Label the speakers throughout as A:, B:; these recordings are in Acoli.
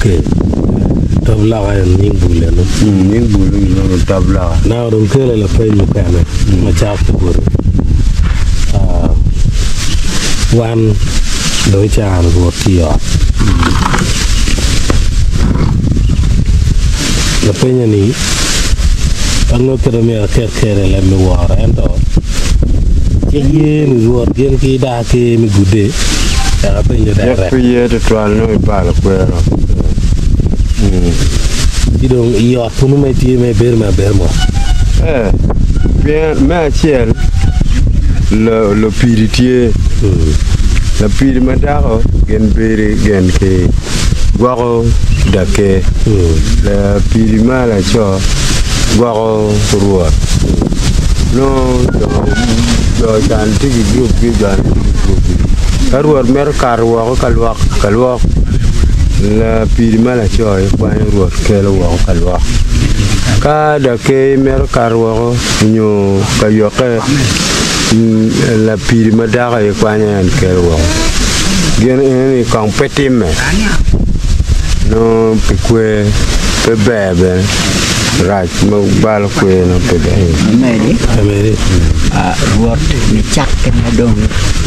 A: Ok. Top loka en nying bul eno.
B: Nying bul ni gilwongo ni top loka.
A: Now dong kele lapeny mukene macak ki boti. Wan dong icano Rwot ki i ot. Lapenya ni, pe angeyo kit ma myero aket kwede i leb me woro, ento cik ye ni Rwot gin ki daa ker me gudde, wek apenye
B: Cik
A: direct.
B: pe ye tutwal nongo ibalo kwero.
A: Ci dong i ot kunu ma itye ma ibedo me aber mot.
B: Ee, pien me acel lupidi tye, lapidi ma dako gin bedo gin ki gwoko daker, lapidi ma laco gwoko rwot. Nongo jo can tye ki gurup gi jo ni tye ki gurup gi. Ka rwot mito kato woko ka lwok ka lwok, lapidi ma laco aye kwanyo rwot kelo woko ka lwok. Ka daker mito kato woko nyo ka yokke, lapidi ma dako aye kwanyo en kelo woko. Gin eni kong pe timme nongo pi kwer pe ber bene rac ma balo kwer nongo pe ber.
C: Omedi,
A: Omedi.
C: Rwot nicakke ma dong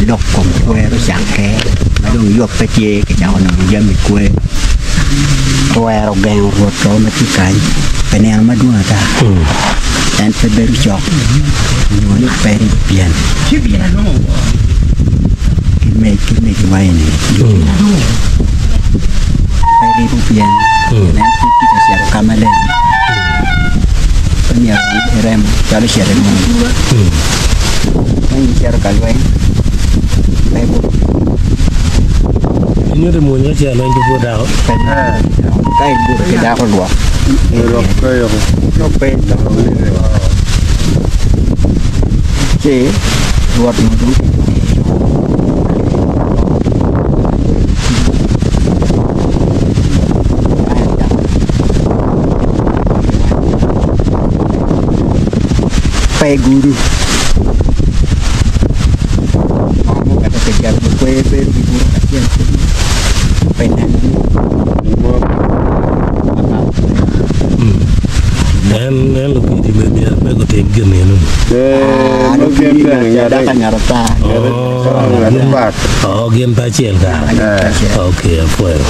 C: lok kom kwer ocakke ma dong yobbe tye kicako nongo jami kwer twero gengo Rwot o ma tye kany pi nino madwong ata. En pe bedo cok nyo ni pe ribo pyen ki meg ki megiwa eni ducu pe ribo pyen pien en pud tye ka cito ka maleng pe myero irem calo cito i mony ka in icito ka lweny pe buto
A: Inyuto mony ka cito lweny pe buto dako?
C: Ka ibuto ki dako lwok pe ci Rwot onongo dong pe gudo pe neno
A: En en lupidi me myero pe gutim gin eno ni. Oh, gin pe acel kara. Ok, apwoyo.